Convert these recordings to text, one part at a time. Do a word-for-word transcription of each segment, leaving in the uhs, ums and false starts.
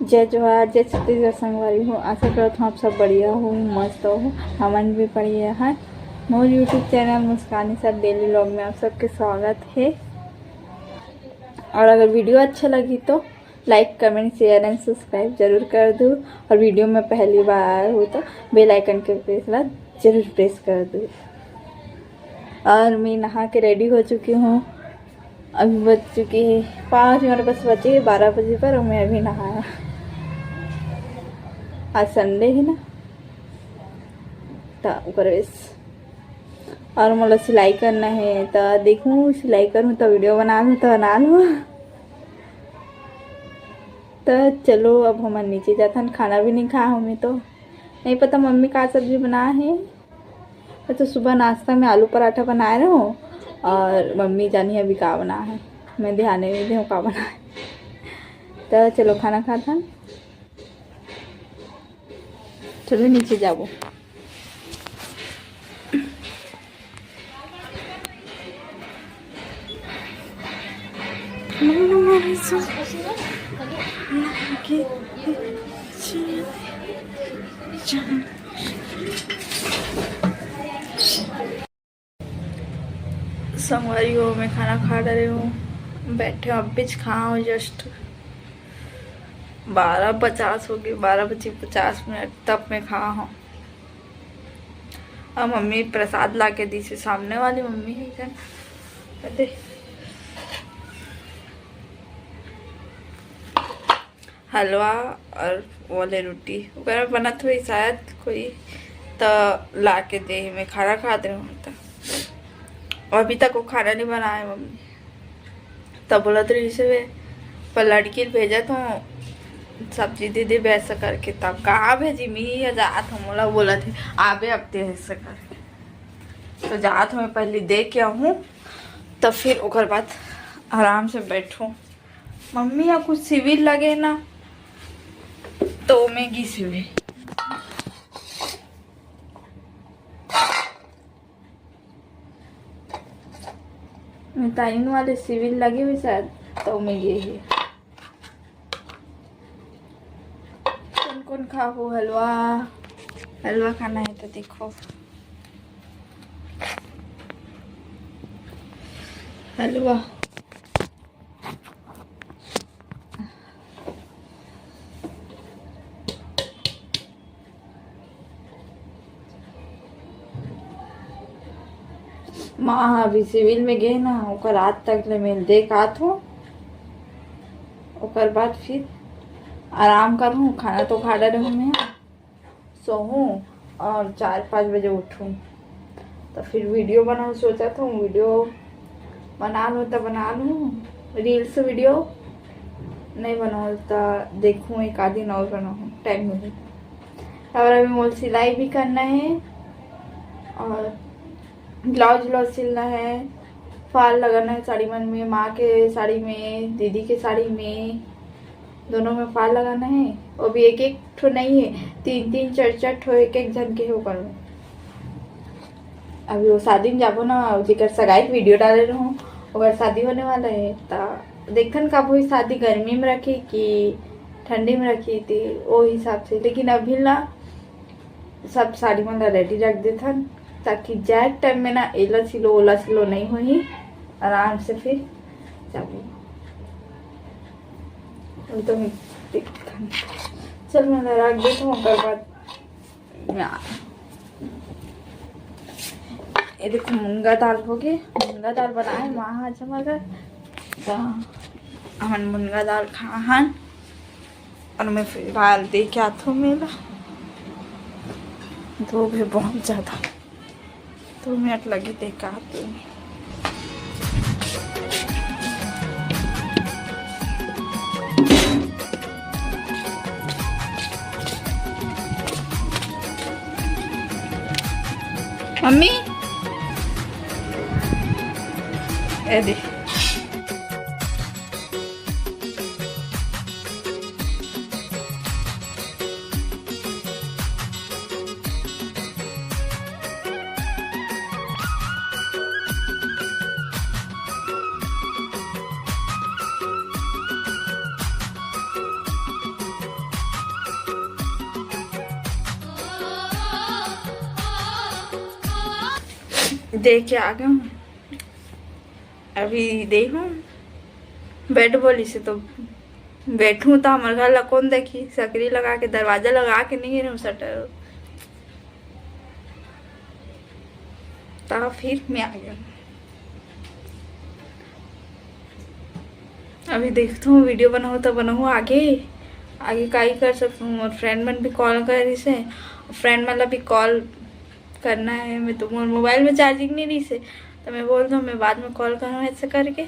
जय जोहार, जय छत्तीसगढ़ संगवारी हो। आशा करत हूँ आप सब बढ़िया हो, मस्त हो। हमन भी बढ़िया है। मोर YouTube channel Muskani sir daily vlog में आप सबके स्वागत है। और अगर वीडियो अच्छा लगी तो लाइक, कमेंट, शेयर एंड सब्सक्राइब जरूर कर दो। और वीडियो में पहली बार आए हो तो बेल आइकन के प्रेस ला जरूर प्रेस कर दो। और मैं नहा के रेडी हो चुकी हूँ। अभी बज चुकी है पाँच मिनट बस बचे है बारह बजे पर, और मैं अभी नहाया। आज संडे है ना, तो ओकर वजह से। और मोला सिलाई करना है, तो देखूँ सिलाई करूँ तो वीडियो बना लूँ तो बना लूँ। तो चलो, अब हमन नीचे जाथन। खाना भी नहीं खाए हों मैं तो। नहीं पता मम्मी का सब्जी बनाए है। मैं तो सुबह नाश्ता में आलू पराठा बनाए रहूँ, और मम्मी जानी अभी का बनाए है, मैं ध्यान नहीं देहूँ का बनाए। तो चलो खाना खाथन। चलो नीचे जाबो। संगवारी हो, मैं खाना खा डरे हूँ, बैठे हूँ, अभी खाओ, जस्ट बारह पचास हो गए, बारह बजे पचास मिनट तब मैं खा हूँ। और मम्मी प्रसाद ला के दी से, सामने वाली मम्मी है क्या? अरे, हलवा और वो वाले रोटी वगैरह बनत हुई शायद कोई, तो ला के दे, मैं खाना खात रहूँ। तो अभी तक वो खाना नहीं बनाए मम्मी, तब बोलत रही से, "मैं पर लड़की ल भेजत हूँ, सब्जी दे दे ऐसा करके।" तब कहाँ भेजी, मी या जात हूँ, मोला बोलत है, "आबे अब ते ऐसा करके।" तो जात हूँ, मैं पहले दे के आहूँ, तो फिर ओकर बाद आराम से बैठूँ। मम्मी या कुछ सिविल लगे ना, तो मैं गी सिविल। मिताइन वाले सिविल लगे हुए शायद, तो मैं ये ही। कौन कौन खाबो हलवा? हलवा खाना है तो देखो, हलवा। माँ ह अभी सिविल में गे ना, ओकर आज तक ले मेल देख आत हो। ओकर बाद फिर आराम करहूँ, खाना तो खा डरे हूँ मैं, सोहूँ और चार पाँच बजे उठूँ। तो फिर वीडियो बनाऊँ सोचत हूँ, वीडियो बना लूँ तो बना लूँ, रील्स वीडियो नहीं बनाऊँ तो देखूँ, एक आध दिन और बनाऊँ, टाइम मिले। और अभी मोल सिलाई भी करना है और ब्लाउज व्लाउज सिलना है, फाल लगाना है साड़ी मन में, माँ के साड़ी में, दीदी के साड़ी में, दोनों में फाल लगाना है। वो भी एक एक ठो नहीं है, तीन तीन चार चार ठो एक एक जन के हो करो। अभी वो शादी में जाबो ना, जेकर सगाई के वीडियो डाले रहूँ, ओकर शादी होने वाला है, ता देखथन कब हुई शादी, गर्मी में रखी कि ठंडी में रखी थी, वो हिसाब से। लेकिन अभी ला सब साड़ी मन ला रेडी रख देथन, ताकि जाए टाइम में ना एला सिलो ओला सिलो नहीं होही, आराम से फिर जाबो। वो तो मैं देखथन। चल, मैं ला रख देथन, ओकर बाद मैं आ-, ये देखो, मुनगा दाल हो गए, मुनगा दाल बनाए माँ आज मगर, तो हमन मुनगा दाल खाहन। और मैं फिलहाल दे के आथो मेला, धूप है बहुत ज़्यादा, दो मिनट लगी दे के आती हूँ। मम्मी, ए दे। दे के आ गए हूँ। अभी देखूँ, बैठ बोलिस हे तो बैठूँ, तो हमर घर ला कौन देखी? सकरी लगा के, दरवाजा लगा के नहीं गे रहूँ, शटर। तो फिर मैं आ गई हूँ। अभी देखथों, वीडियो बनाहूँ तो बनाहूँ आगे, आगे का ही कर सकथों। मोर फ्रेंड मन भी कॉल करिस हे, फ्रेंड मन ला भी कॉल करना है। मैं तो, मोर मोबाइल में चार्जिंग नहीं रहिस हे, तो मैं बोल दूँ मैं बाद में कॉल करूँ ऐसे करके,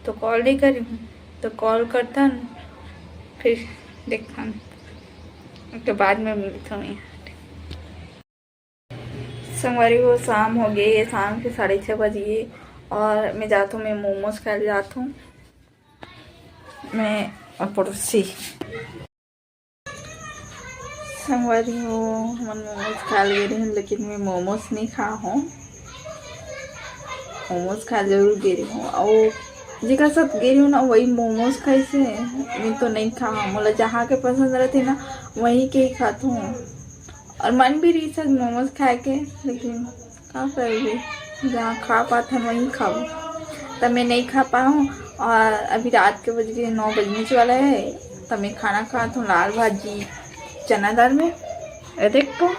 तो कॉल नहीं करी हूँ। तो कॉल करथन, फिर देखथन, उसके बाद में मिलथन यहाँ। संगवारी हो, शाम हो गई है, शाम के साढ़े छः बज गई और मैं जात हूँ, मैं मोमोज खाए जात हूँ, मैं और पड़ोसी। संगवारी हो, हमन मोमोज खाए गे रहिन, लेकिन मैं मोमोज नहीं खा हूँ, मोमोज खाए जरूर गे रही हूँ। और जेकर साथ गे रही हूँ ना, वही मोमोज खाइस हे, मैं तो नहीं खा हूँ। मोला जहाँ के पसंद रहते ना, वहीं के ही खात हूँ। और मन भी रही सक मोमोज खाए के, लेकिन का करबे, जहाँ खा पात हन वहीं खाबो। तब मैं नहीं खा पाऊँ। और अभी रात के बज गए, नौ बजने वाला है, तब मैं खाना खात हूँ, लाल भाजी चना दाल में। ये देख तो,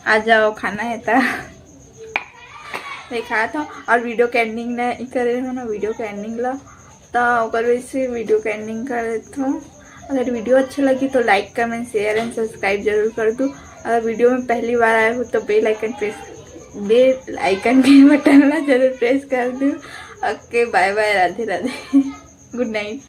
आ जाओ, खाना है तो। मैं खात हूँ और वीडियो के एंडिंग नहीं करे हो ना, वीडियो के एंडिंग ला, तो ओकर वजह से वीडियो के एंडिंग कर देत हूँ। अगर वीडियो अच्छा लगी तो like, comment, share and subscribe जरूर कर दो। अगर वीडियो में पहली बार आए हो तो बेल आइकन प्रेस, बेल आइकन के बटन ला जरूर प्रेस कर दो। ओके, बाय बाय, राधे राधे, गुड नाइट।